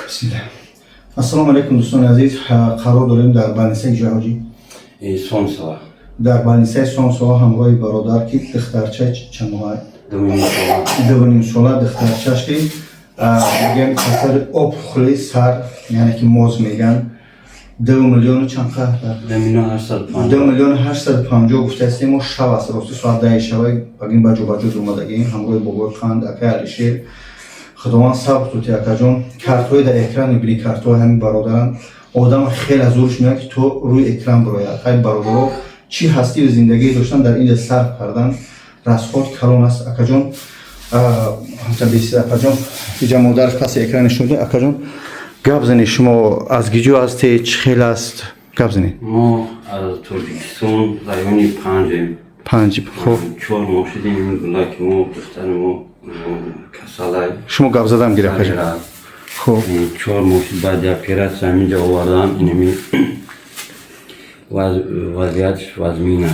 Бисмилла. Ассалому алайкум, дӯстони азиз. Қарор дорем дар больницаи ҷаҳоҷӣ? Солнцево. Дар больницаи Солнцево ҳамроҳи бародар, ки духтарча чанд моҳа? 2,5 сола. 2,5 сола духтарчаш, ки мегӯям, касали опухоли сар, яъне ки моз меган. 2 миллиону чанд қадар? 2 850 000. 2 850 000 гуфтаистем. Мо шаб аст, рости, соат 10-и шаба багин ба ҷобаҷо омадагим ҳамроҳи бобои қанд, акаи Алишер. Худованд сабр тути, акаҷон. Картҳои дар экран мебинӣ, картҳои ҳамин бародаранд. Одам хеле зурш меояд, ки то рӯи экран бирояд. Хай, бародаро чӣ ҳастию зиндагӣ доштан, дар инҷа сарф кардан, расход калон аст, акаҷон. Акаҷон, иҷа модараш паси экран нишон. Акаҷон, гап занед, шумо аз гиҷо ҳастед, чӣ хел аст, гап занед. Мо аз Тоҷикистон, райони Панҷем. Панҷ, хуб. 4 моҳ шудем, ин гулаки мо, духтари мо касалай. Шумо гап задам гир, акаҷон, хуб. 4 моҳ шуд, баъди оператсия ҳаминҷа овардан. Инами вазъиятш вазмина.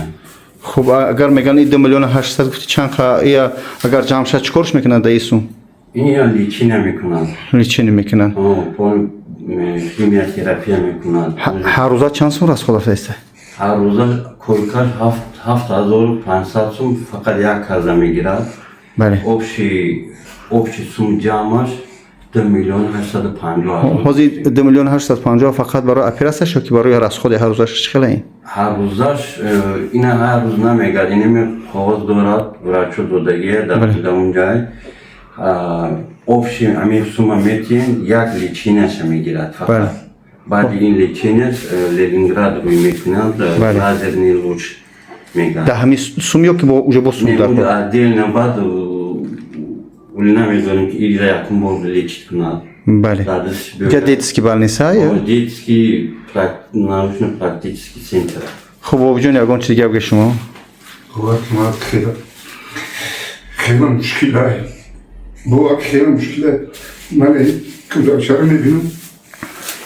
Хуб, агар меган, и 2 800 000 гуфти, чанд ия агар ҷамъ шад, чӣ корш мекунанд да исум? Ин лечения мекунанд. Лечение мекунанд. Химиотерапия мекунанд. Ҳар рӯза чанд сум расход рафтааста? Ҳар рӯза койкаш 7500 сум, фақат як каза мегирад. Общий сум ҷамъаш 2 850 000. Ҳозир 2 850 000 фақат барои оператсияш ё ки барои расходи ҳар рӯзаш, чӣ хела ин? Ҳар рӯзаш ина ҳар рӯз намегирад. Инами қоғоз дорад, врачо додагия дар он ҷай. Общий ҳамин сума метиҳем, як леченияша мегирад фақат. Баъди ин леченияш Ленинград рӯй мекунанд, лазерный луч мегӯянд. Дар ҳамин сум ё ки уже бо сум дар? Отдельно. Баъд ули намедонем, ки ира якум бор лечить кунад. Ҷа детский больница ё? Детский научно-практический центр. Хуб, бобиҷон, ягон чиз гап ге шумо. Мад хеле хеле мушкилай, бовар, хеле мушкилай. Ман кӯдакчаро мебинам,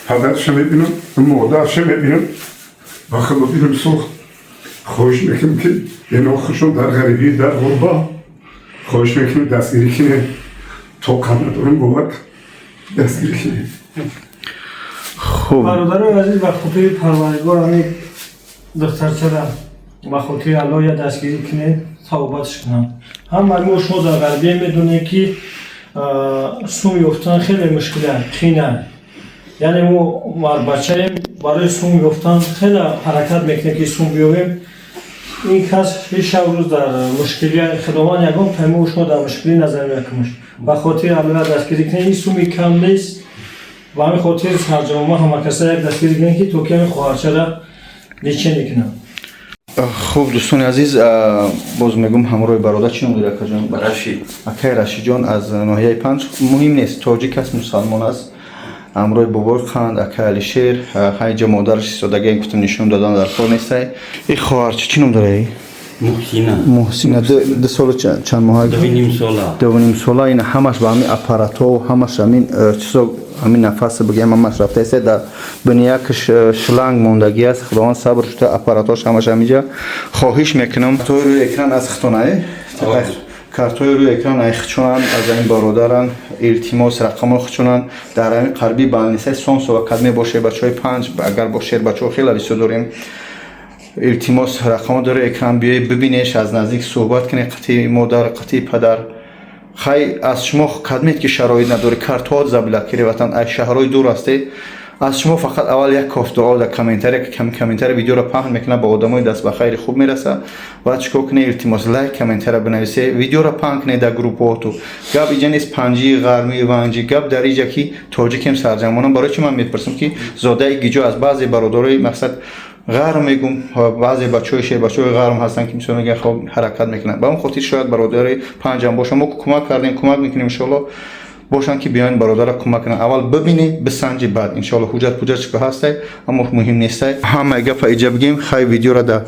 падарша мебинам, модарша мебинам, ба худо дилам сӯхт. Хоҳиш мекунам, ки ино хушон дар ғарибӣ, дар ғурба, хоҳиш мекунам, дастгирӣ кинем. Тоқат надорам, бовар, дастгирӣ кинем. Хуб. Бародарои азиз, ба хотири Парвардигор ҳамин духтарчара ба хотири Аллоҳ я дастгирӣ кунед, тавбатш кунанд. Ҳамаи мо шумо дар ғарбия медонем, ки сум ёфтан хеле мушкила, қина. Яъне мо марбачаем, барои сум ёфтан хеле ҳаракат мекунем, ки сум биёбем. Ин кас ҳеҷ шаб рӯз дар мушкилия. Худованд ягон паймои шумо дар мушкилӣ назар мекунаш. Ба хотири Аллоҳ дастгирӣ кунед, ин суми кам нест. Ба ҳамин хотир сарҷамома ҳамакаса як дастгирӣ кунед, ки то ки ҳамин хоҳарчара лечение кунам. Хуб, дӯстони азиз, боз мегӯм, ҳамроҳи бародар, чӣ ном дори, акаҷон? Рашид. Акаи Рашидҷон аз ноҳияи Панҷ, муҳим нест, тоҷик аст, мусалмон аст, ҳамроҳи бобои қанд, акаи Алишер. Ҳайҷа модараш истодагия, гуфтам, нишон додан дар кор нестай. И хоҳарчи чӣ ном дора? Муҳсина. Муҳсина, 2 солу чанд моҳа? 2,5 сола. 2,5 сола. Ина ҳамаш ба ҳамин аппаратҳо, ҳамаш ҳамин чизо, ҳамин нафас бигем, ҳамаш рафтааст. Дар биниякаш шланг мондагӣ аст. Худованд сабр шуда, аппаратҳош ҳамаш ҳамиҷа. Хоҳиш мекунам, картҳои рӯи экран аз хитонае, картҳои рӯи экран ай хичонанд, аз ҳамин бародаран, илтимос, рақамҳо хичонанд. Дар ҳамин қарби больницаи Солнцево кадме боше, бачаҳои Панҷ агар бошед, бачаҳо хеле бисёр дорем. Илтимос, рақамҳо дори экран, биёед, бибинеш, аз наздик суҳбат кунед қатъи модар, қатъи падар. Хай, аз шумо кадмед, ки шароит надорӣ, картҳо заблокировать, аз шаҳрҳои дур ҳастед, аз шумо фақат аввал як коф дуо дар комментария, комментария видеоро паҳн мекунад, ба одамои даст ба хайри хуб мераса. Ва чӣ кор кунед? Илтимос, лайк, комментария бинависе, видеоро паҳн кунед дар группаҳоту. Гап иҷа нест панҷи, ғармӣ, ванҷи, гап дар иҷа, ки тоҷикем, сарҷамонам. Барои чӣ ман мепурсам, ки зодаи гиҷо аз баъзе бародарои, мақсад, ғарм мегум, баъзе бачаҳои шер, бачаҳои ғарм ҳастанд, ки мисол мегӯянд, хоб, ҳаракат мекунанд. Ба он хотир шояд бародари Панҷам бошанд, мо кӯмак кардем, кӯмак мекунем, иншоалло. Бошанд, ки биёен, бародарро кӯмак кунанд. Аввал бибинӣ, бисанҷи, баъд иншоалло ҳуҷҷат пуҷҷат чӣ ҳастай, аммо муҳим нестай. Ҳамаи гапа иҷа бигем. Хай, видеоро да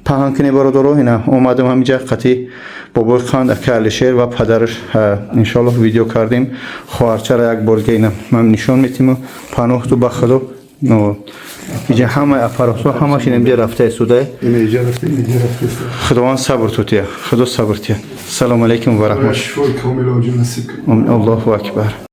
паҳн кунед, бародаро. Ина омадем ҳамиҷа қатъи бобои қанд, ака Алишер ва падараш, иншоалло видео кардем. Хоҳарчара як бор дига ина ман нишон метиму паноҳту ба Худо. Иҷа ҳамаи аппаратҳо, ҳамаш ин инҷа рафта истодае. Ина иҷа рафта, ина рафта. Худованд сабр тутия, Худо сабр тия. Салому алайкум ва раҳмат. Шифои комил оҷил насиб кунад. Аллоҳу акбар.